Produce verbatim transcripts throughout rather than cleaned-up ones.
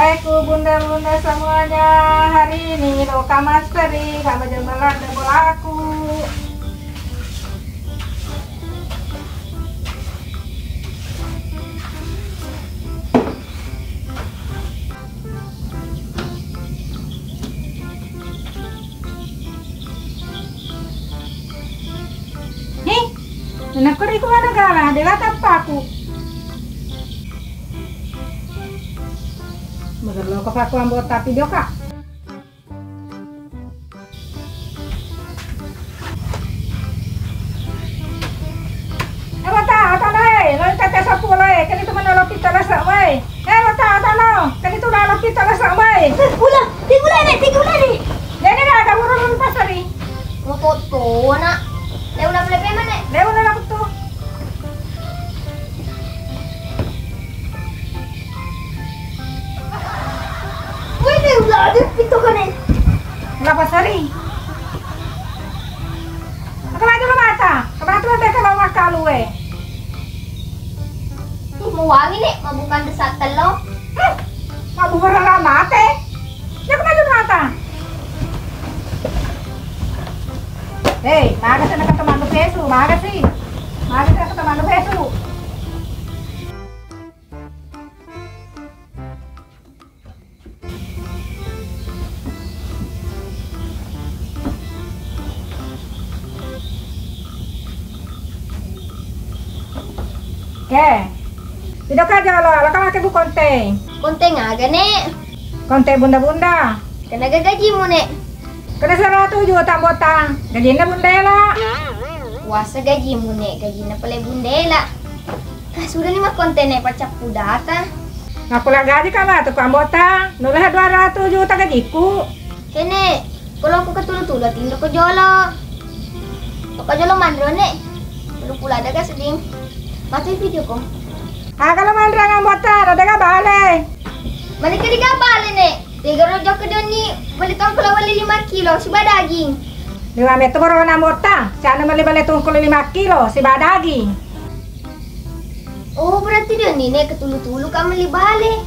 Assalamualaikum bunda-bunda semuanya. Hari ini loka masseri, kak, baju melak dan bolaku. Hei, nakko ri kuana gala, dela tappaku. Magello ko paku ambo tapi dio, kak. Eh, wata, wata, eh, lo tete seppulo, eh, keni tu mana lo pita rasa, weh. Eh, wata, wata, lo, keni tu lo pita rasa, weh. Eh, gula, di gula ni, di gula ni. Jadi dah ada burung pasari. Mau foto, nak. Dia udah beli mana? Dia udah aku tu. Wih, ini udah ada pintu kan, eh? Kenapa seri? Kemana lu mata? Kemana lu teh kalau makan lu, eh? Ih, mau wangi nih, mau bukan desa telo. Hah? Mau bukan orang mate? Ya kemana lu mata? Hei, maga sih nak ketemu lu pesu, maga sih. Maga sih nak ketemu lu pesu. Oke. Tidak aja lo, lo kan aku konteng. Konteng aga, Nek? Konteng bunda-bunda. Kena gajimu, Nek? Kena seratu juta, Botang. Gajinna Bundela. Puasa gajimu, Nek, gajinna pale Bundela. Ah, sudah ni makkontene paccappu data. Makula gaji ka matu ko Botang. Nuleha dua ratu juta gajiku. Kene, kalau aku ketulu-tulu tinro ko jolo. Ko jolo manro, Nek. Lu pula daga seding. Matu video ko. Ah, kalau manro ngambo ta, ada ga bale. Balik ke diga bale, Nek. Tegaro jokka donni, wali tongkolo wali lima kilo, siba daging. Lima metu baru na mota, sana mali bale tongkolo lima kilo, siba daging. Oh, berarti donni, Nek, ketulu-tulu ka mali bale,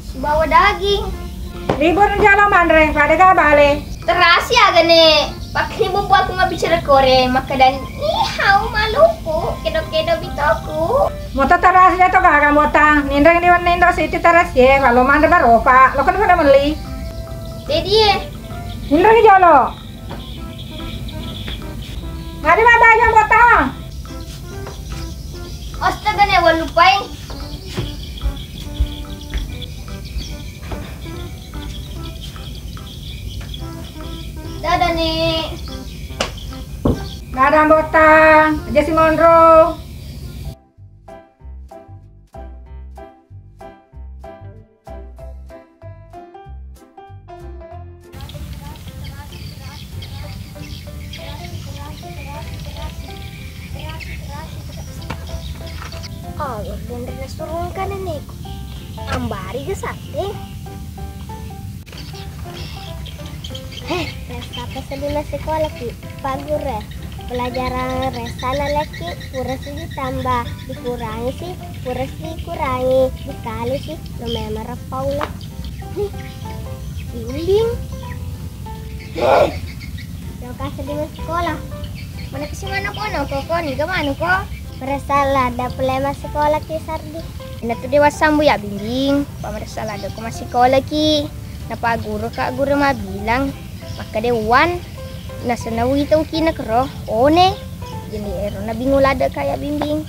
sibawa daging. Libur jalo manre, pada ga bale. Terasi aga, Nek. Pakai bubu aku mabbicara kore, maka dan ni hau maluku, kedo-kedo bitoku. Mota tarasi jatuh gaga mota. Ninreng di wenni Indo City tarasi e, kalau manre baropa, lo kan pada meli. Jadi e. Ninreng jolo. Ngadi mata aja mota. Astaga, Nek, walupai. Dadah, Nek. Dadah, Botang. Aja si Monro. Oh, denre nasurungka nenekku. Ambari ga sate. Heh, ressa apa seddi massikola ki, Pak Guru e? Pelajaran ressa nalekki pura si ditambah, dikurangi si pura si dikurangi, dikali si lo memang reppaulo. Heh, Binding. Lokasi di massikola. Mana kasi mana kono koko, niga manu ko? Maressa ladde pole massikola ki Sardi. Ina tu dewasa mbu ya Binding. Pamaressa ladde ko massikola ki. Napa guru ka guru mabilang. Makkeda wan. Nasena wita ukina kero. One. Jadi ero nabingung ladde ka ya Binding.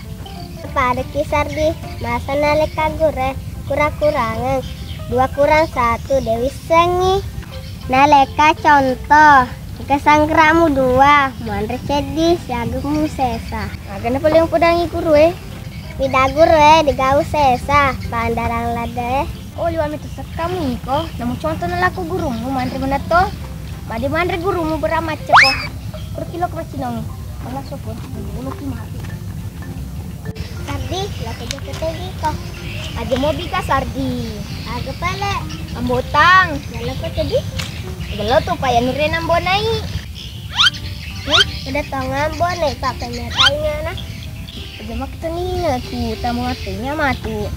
Pada ki Sardi, masa nalekka gure, kurang-kurangeng. Dua kurang satu, de wissengngi. Nalekka contoh, engka sanggerakmu dua, muanre ceddi, siaga mu sesa. Aga na paling podangi guru e? Pida guru e, digau sesa, pandarang ladde e. Oh, liwa mitu sekkamu iko, namu contoh nalaku gurumu manre menetto. Made manre gurumu beramacce ko. Perkilo ko macinong. Mana sopun? Bulu ki mati. Sardi, lako jokka tegi ko. Aja mobi ka Sardi. Aga pale. Ambotang. Lalo ko tedi. Gelo tu paya nure nambonai. Hmm, udah tau ngambonai, tak penyatai ngana. Aja makketeninga ku tamu atenya matu.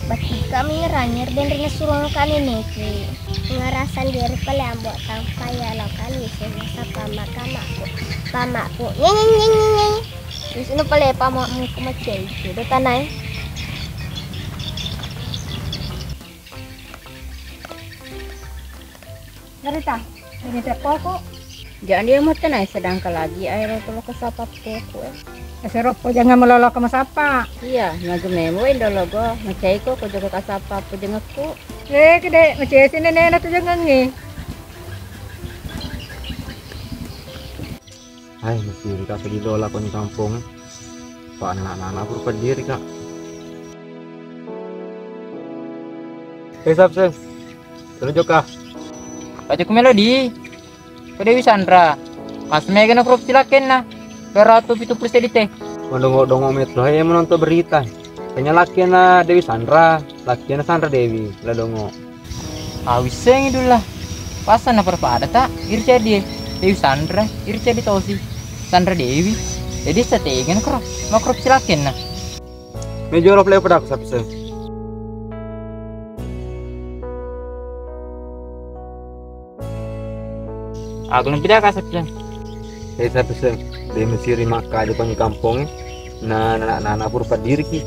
Batti kami ngerangir dan rina surung kami neki. Ngerasa diri pale ambo tampa ya lo kami sini sa pamak pamakku. Pamakku. Nyeng, nyeng, nyeng, nyeng, nyeng. Di sini pale pamakmu ku macai. Sudah tanai. Garita, ini teppoku. Jadi dia mau tenai sedangkan lagi air tolong ke sapa teppoku, eh. Ese roppo jangan meloloko masappa. Iya, mage memo indo logo, macaiko ko jogo kasappa apa jengekku. Eh, kede, macai si nenena tu jangangi. Hai, masiri ka sedih lola ko ni kampong. Pak anak-anak pura pediri ka. Eh, Sap, Seng. Terus joka. Aja ku melodi. Ko Dewi Sandra. Mas mega na korupsi lakenna. Dua ratus pitu puluh sedite. Madongo-dongo metro, eh, menonton berita. Kayaknya lakenna Dewi Sandra, lakenna Sandra Dewi, la dongo. Awissengi dulla. Pasanna pada-pada ta, iri ceddi e. Dewi Sandra, iri ceddi tosi. Sandra Dewi. Jadi sategan kro, makrop silakenna. Mejolo play pada aku, Sap, Seng. Aku lempi dah, Kak Sap, Seng. Eh, Sap, Seng. De mesiri makkaja ko ni kampong e. Na, na, na, na, pura padiriki.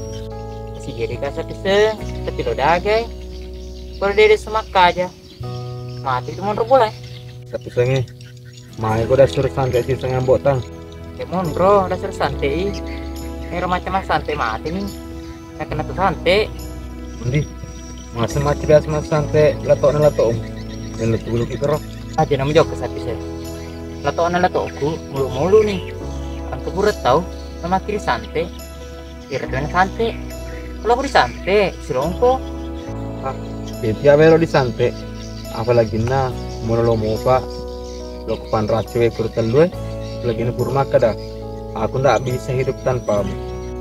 Si jadi, Kak Sap, Seng. Tapi lo dagai. Kalau dia ada semakkaja. Mati tu monro bola. Sap, Seng e. Mai ko dasur santai si Seng Ambo Tang. De monro dasur santai. Ero macam santai mati ni. Nakenna tu sante. Undi. Masa macam biasa mas sante latokna latokmu. Dan letuluki kero. Aja nama jokka sapi saya. Latokna latokku mulu-mulu ni. Engka pura tau namakiri sante. Ira tuan sante. Kalau aku di sante, silongko. Ah, dia tiap melo di sante. Apalagi na, molo lo mopa. Lo kupanraccu e kuru tellu e. Apalagi na pura makkada. Aku ndak bisa hidup tanpamu.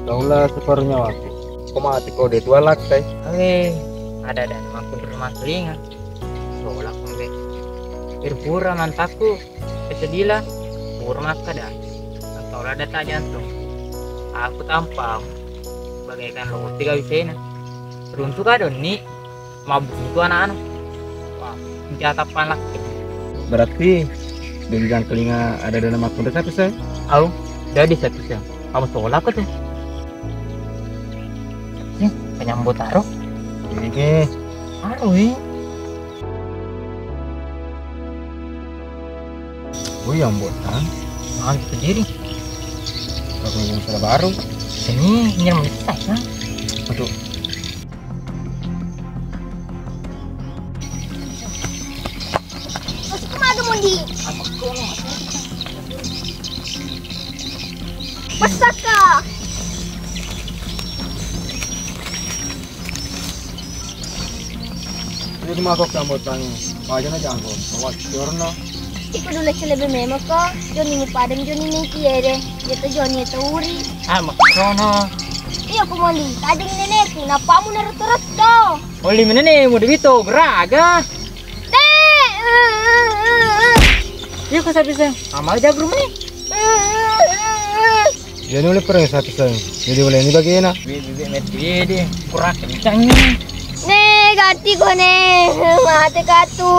Kaulah separuh nyawaku. Ko mati ko de tua lakkai. Oke, ada-ada makkun rumah telinga. Sola kombe. Irpura mantakku. Kesedila. Pura makkada. Engkau rada tak jantung. Aku tanpamu. Bagaikan lo tiga wisena. Runtuh kadonni. Mabbutu anak-anak. Wah, jatappan laki. Berarti dari jangkelinga ada dana makkunda satu saya. Au, jadi satu saya. Kamu sekolah apa tuh? Ya, penyambut taruh. Ini. Taruh, eh. Oh iya, Mbok Tang. Makan sendiri. Kalau punya masalah baru. Ini nyerang kita, kan? Aduh. Masuk ke mana, Mondi? Pasaka. Jadi mako kamu tanya, aja na jangko, awak jorno. Iko dulu celebe memang ko, Joni mu padang Joni nengki yede, yeto Joni yeto uri. Ah, maksono. Iya, ku Mondi, tajeng nenekku, napamu naruto-ruto. Oli menene mu debito geraga. Nek. Iya, ko sapi saya. Amal jago rumah nih. Jadi oleh perang sapi saya. Jadi oleh ini bagaimana? Bibik mati deh. Kurang kencang nih. Nek, ganti ko nek. Mati katu.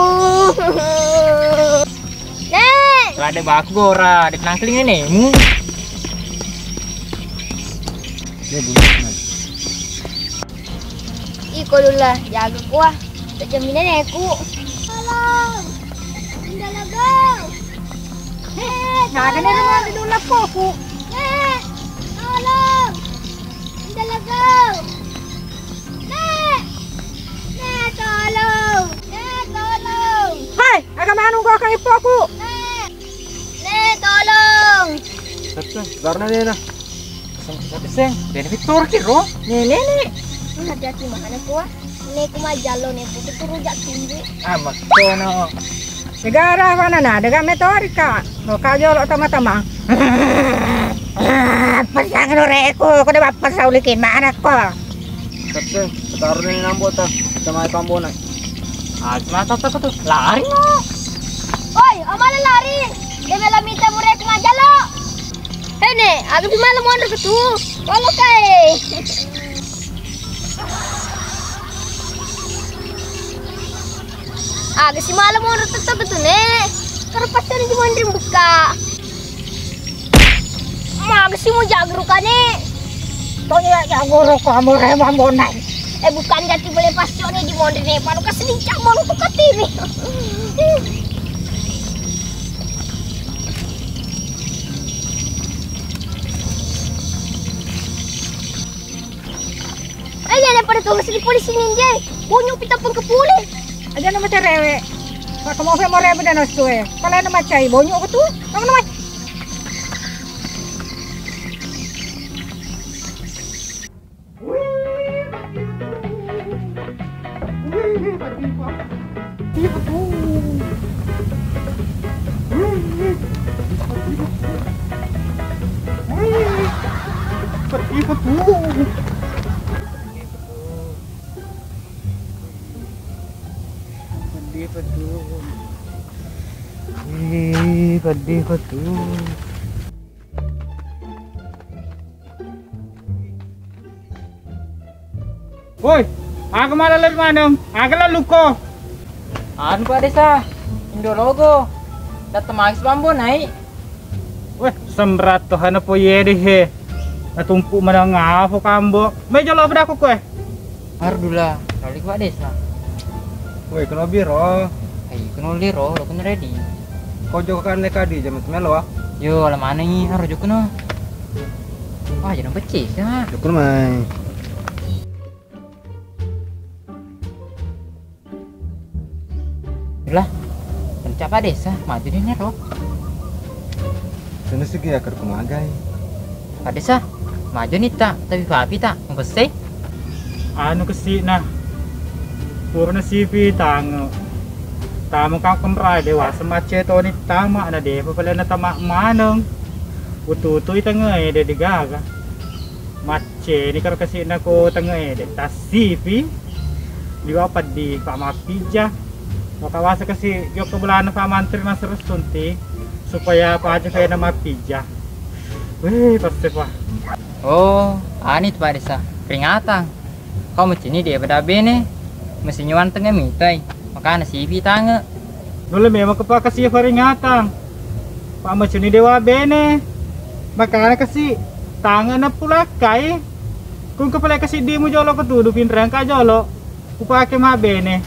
Nek. Kalau ada baku gora, ada nangkeling nenekmu. Dia bunuh. Iko dulla, jaga kuah. Tajammi nenekku. Tolong. Indah lagu. Nek, nah, ada tolong. Nek, ada dulu lapoku. Nek, tolong. Indah lagu. Nek. Nek, tolong. Nek, tolong. Hai, aga manung gua kang ippoku. Nek. Nek, tolong. Satu, karena dia dah. Seng, seng, seng. Benefit turki, bro. Nek, nek, nek. Hati-hati mana kuah. Nek, ku majallo, nek, putu turu jak tinggi. Ah, maksono. Segara mana na, dega metori ka. Lo ka jolo tama-tama. Pasang lo reku, ko de bappa sauli ki mana ko. Satu, sekarang ini nambo ta. Kita mai pambona. Ah, mata apa tuh? Lari no. Oi, amala lari. Dia mela minta mureku majallo. Hei, Nek, aga pi malam monro ke tu? Walau kae. Aga si malam orang tetap itu, Nek. Karena pasti ada di mandring buka. Maga si mau jago rukane. Tanya jago roko amore mambonai. Eh, bukan ganti boleh pasti ada di mandring, Nek. Baru kasih lincah baru tuh katini. Eh, iya, pada tugas di polisi ninja. Bonyo pita pengkepule. Aja nama cerewe. Pak, kamu fe more beda nasu, eh. Kalau nama cai bonyo ke tu? Kamu nama? Pedih betul. Ih, pedih betul. Woi, aga malaleng maneng? Aga laluko? Anu, Pak Desa, Indo Logo. Datang magis bambu naik. Weh, semrat tohana po yede he. Natumpu maneng afo kambo. Mai jolo bedaku koe. Ardula, roli Pak Desa. Woi, kena biro. Ai, kena liro, lo kena ready. Kau joko kan neka di jam itu melo, ah? Yo, ala manengi, aro joko no. Wah, jangan pecah, ya. Joko mai. Lah, pencak Pak Desa, maju di nero. Sana segi akar kumagai. Pak Desa, maju ni tak, tapi papi tak, mabessai. Anu kesi nah. Purna sipi tange. Tamu kau kemrai dewasa macet toni tama na depa pale na tama maneng. Ututu i tange de digaga. Macceni karo kasi'na ko tengnga ede, tassipi liwa peddi, Pak, mappijja. Maka wasa kasi jokka bolana Pak Mantri masero sunti supaya Pak Ajo kena mappijja. Weh, pasti, Pak. Oh, ani tu, Pak Desa. Peringatan. Kau macini dia pada bene. Mesti nyuan tengnga mitai. Makana sipi tange. Nulle memang kepaka sia peringatan. Pak macuni dewa bene. Makana kasi tange na pulakkai. Kung kepale kasi dimu jolo ketudu pinreng ka jolo. Kupake ma bene.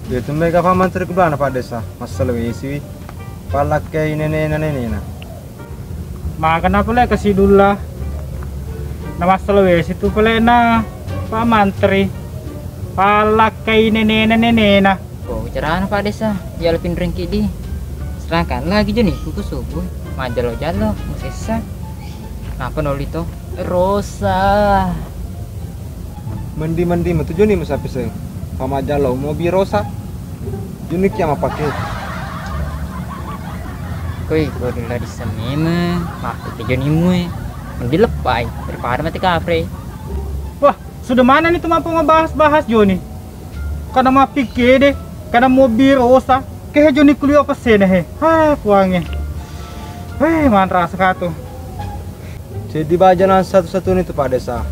Dia tu mega Pak Mantri kudana Pak Desa. Masalah wesiwi. Palakkei nenena nenena. Maka na pale kasi dulla. Na massalo wesi tu pale na Pak Mantri. Palakkai nenena nenena. Oh, bicarana Pak Desa, ya lebih ringki di. Sedangkan lagi jeni ku subuh, majalo-jalo, musessa. Napa noli to? Rosa. Mendi-mendi metu joni musapiseng. Pamajjalo mobi Rosa. Joni kia mapake. Koi, ko dula disememe, makkute joni mue. Mendi leppai, daripada mate kapre. Wah, sudah mana nih tuh mampu ngebahas-bahas joni? Kada mappike de, kada mobi Rosa. Kehe joni kuliah pesene he. Hai, puange. Hei, manrasa katu. Jadi bajanan satu-satunya itu Pak Desa.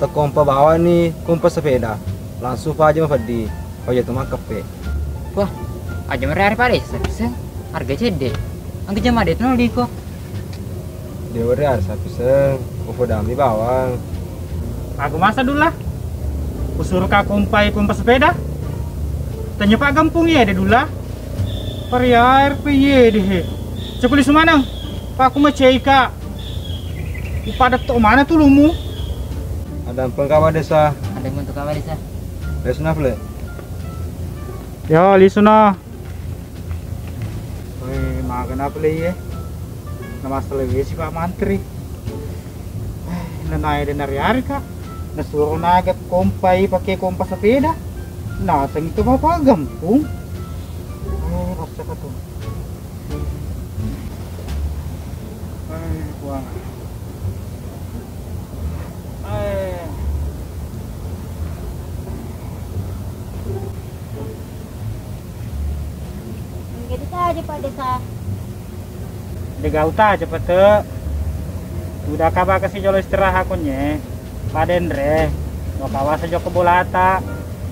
Tekompa bawa ni kompa sepeda. Langsung Pak Ajo mapeddi. Pak Ajo tu makkeppe. Wah, aja merari Pak Desa, bisa. Harga cedde. Angka jam ada itu nol diko. Dia wari ada sapi seng. Upo dami bawang. Aku masa dulu lah. Usuruh ka kompai kompa sepeda. Tanya Pak Gampung iya de dulu lah. Pariair pe iye de he. Cekuli sumaneng. Pak, aku macei ka. Upada to mana tulumu? Ada empeng kawa Desa. Ada empeng kawa Desa. Desa nafle. Yo, lisuna. Weh, magana pale iye. Na masalah wesi Pak Mantri. Eh, nanae de nari-ari ka. Nasuro naga kompai pake kompa sepeda. Nasengi to Bapak Gampung. Eh, rasa ka tu. Eh, buang. Eh. Jadi tadi Pak Desa. Degau ta cepete. Udah kaba kasi jolo istirahat kunye. Padenre. Lo kawasa joko bolata.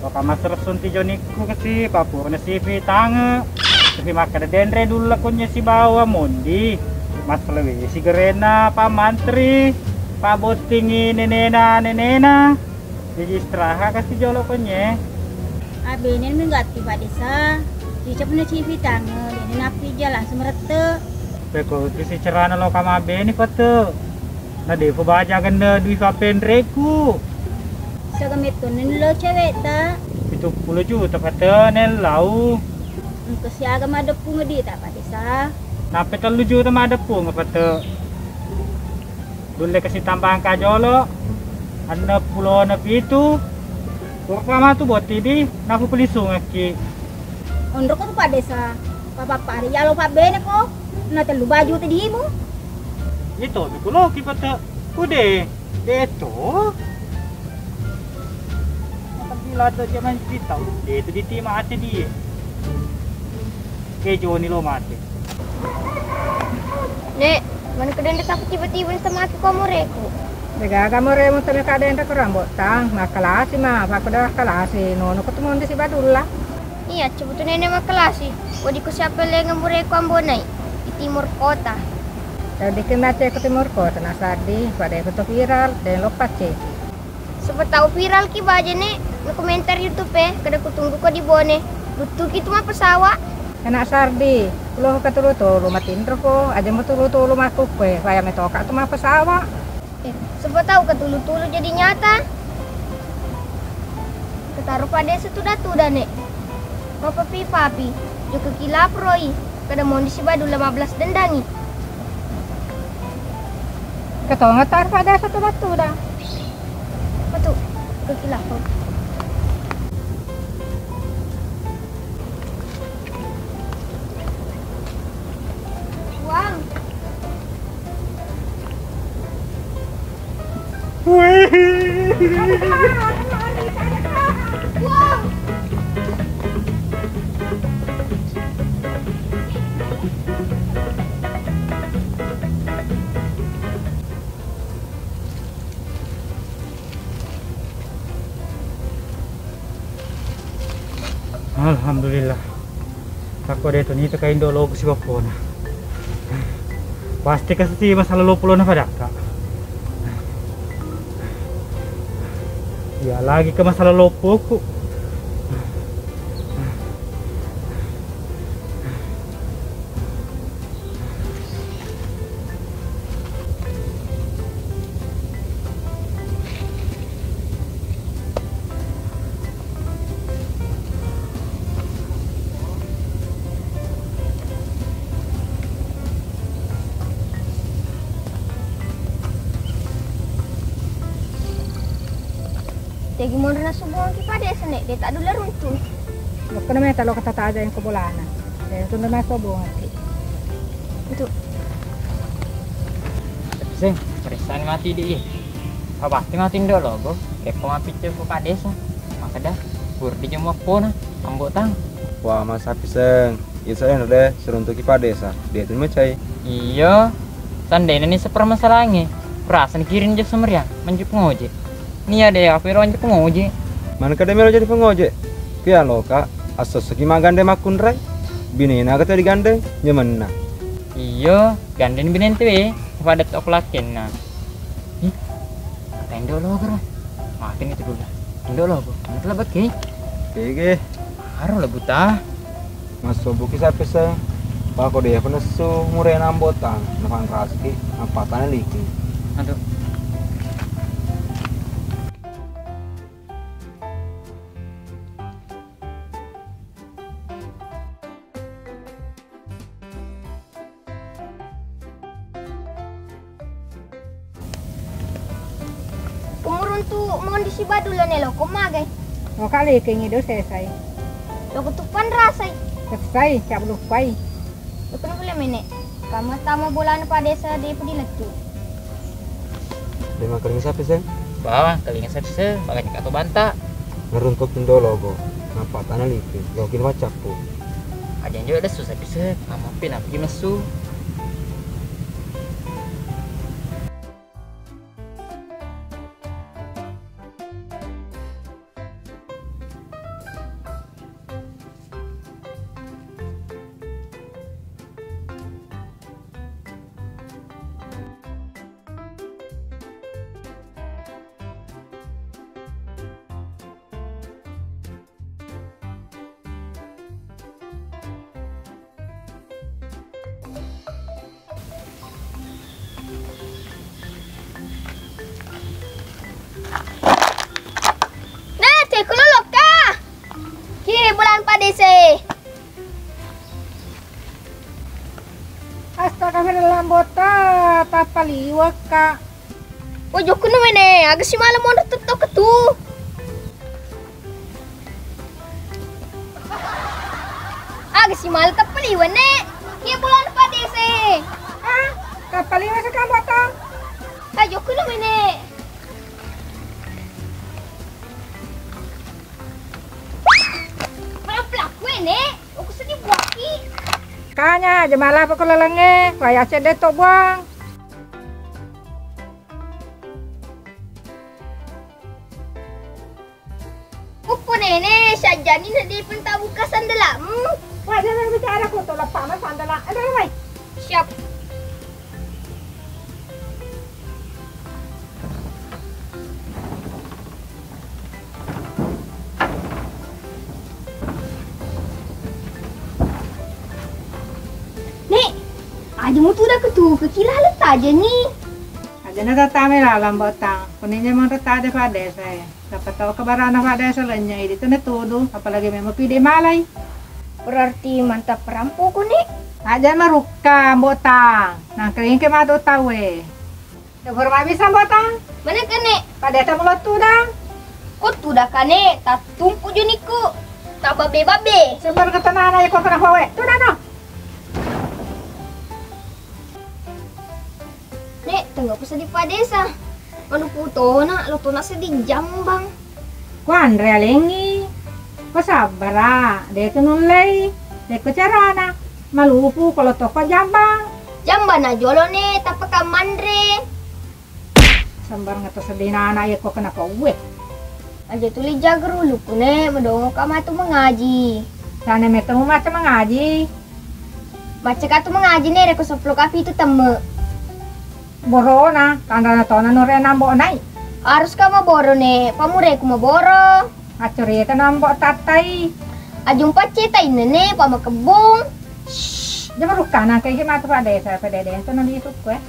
Loka masseressung ti jonikku kasi, papurana sifi tange. Tapi makkeda denre dulla konye sibawa mondi. Masselewe sigerena Pak Mantri, Pak Bottingi nenena, nenena. Jadi istirahat kasi jolo konye. Abene menggatti Pak Desa. Cicap na sifi tange, dene napija langsung merette. Peko kisi cerana loka mabene pete. Na depo baja genne dui fapenreku. Siaga metto nello cewekta? Pitu pulo juta pete nellau. Engka siaga madeppung dita Pak Desa? Nappe tellu juta madeppung pete. Dulle kasi tambang kajolo. Enne pulona pitu. Pura matu botti di, nafu pelisungekki. Onroko tu Pak Desa. Papa pari yalo pabbeneko. Na tellu baju te dimu. Ito mi kuloki pete. Kude. Deto. Maka bila to jaman cerita. Deto ditima ate die. Ke joni lo mate. Nek, mana kedende takut tiba-tiba ni sama aku kamu reku. Degaga moremu temi kadende kurang botang. Makalasi ma, apa aku dah kalasi. Nono ketemu di si Badulla. Iya, coba tu nenek makalasi. Wadi ku siapa lengan mureku ambonai di timur kota. Jadi ke mate ke timur kota, na saddi, pada ikut viral, dan lo paceki. Siapa tahu viral ki baja nek, no komentar YouTube e, kada kutunggu ko di Bone. Luttu ki tu ma pesawat. Anak sardi, lo ke tulu-tulu matinro ko, aja mau tulu-tulu makku kue, kaya metoka tu ma pesawat. Eh, siapa tahu ketulu-tulu jadi nyata. Ketaro Pak Desa tuda-tuda nek. Mapapi-papi, jokka ki laporoi, kada mondi si Badulla mablas dendangi. Ketonga tar Pak Desa tuda-tuda. Betul, jokka ki lapor. Wang. Wih. Wang. Alhamdulillah. Takko de to nita ka indo logo si bappona. Pasti kasi masalah loppo lona padakka. Iya lagi ke masalah loppoku. Tegi monro nasubungki Pak Desa nek, de taddulla runtu. Lokkona meta lo kata taja yang ko bolana. Eh, tunda maso bongaki. Itu. Sing, peresan mati di. Pabatti mati ndo logo. Keppo mappicce ko Pak Desa. Makada, pur di jemmu appona, ambo tang. Wah, masa piseng. Isa enre, seruntuki Pak Desa. Dia tu macai. Iya. Sandena ni sepermasalahannya. Perasaan kiring je semeriang, manjuk ngoje. Nia dé, apa éro anjo pangojé? Manengka dé mélo jadi pangojé? Pialoka, assessoki maggandé makkunrai. Binéna aga tau digandé, nyamenna. Iyo, gandéni binénta wé, pada to lakkenna. Ih, kata indo logo ro. Makin itu dulu. Indo logo, mana telah bagi? Pege. Aro lah buta. Massobuki sappisseng, pako dé' ko nessu muréna Ambo Tang, napanrasiki, nappatana liki. Aduh. Ko muruntu mondi sibadulla nelo ko magai. Okali kengi do sesai. Loko tupan rasai. Sesai, cap lupai. Loko nufule mene. Kama tama bolana padesa de pudi lettu. Terima kasih sapi seng. Bawang kalinga sapi seng, bagani kato banta. Ngeruntuk tindo logo. Napatana lipi. Lokin wacappu. Aja njo lesu sapi seng. Amapi napi messu. Astagfirullahaladzim, Ambo Tang, tappa liwekka. Wah, jokku no mene, aga si mala monro tetto ketu. Aga si mala tappa liwe, Nek. Iya bulan padese. Ah, tappa liwe seka, Ambo Tang. Ah, jokku no mene. Malah pelaku, Nek. Aku sedih buaki. Kanya, aja malah apa ko lalengnge, waya cedde to buang. Uppo nene, sajjani na dipenta buka sandalamu. Wah, jangan bicara ko to, lepa ma sandala. Ada mai. Siap. Nek, aja mutu da ketu, kekira letta aja ni. Aja na tatame lalang botang, kuning memang retta ada pada saya. Siapa tahu kebarana pada saya lenya idi tu netudu, apalagi memang pide malai. Berarti mantap perampuku ni. Aja marukka botang, nangkring ke matu tawe. Dapur mabisa botang. Mana kene? Pada temu lo tudang. Ko tuda kane, tatumpu juniku. Tababe-babe. Sebar ke tanah aja kok kena bawe. Tuda no. Nek, tengah pesa di padesa. Manu putona, lotona sedih jambang. Kuanre alengngi, ko sabbara, de tu nullei, de ko carana, malupu ko lotoko jambang. Jambang na jolo ne, tappa ka manre. Sambarang ato seddi nana iya ko kena ko uwe. Aja tuli jaga rulu ku ne, madongo ka matu mengaji. Sana metemu matu mengaji. Macca ka tu mengaji ne, reko seppulo ka pitu temme. Borona, kanrana tona nore nambo nai. Harus ka maboro ne, pamureku maboro. Accorita nambo tattai. Ajung pacce tainne ne, pamakebung. Shh, jama rukkana kege matu pada desa, pada desa na di sukku, eh.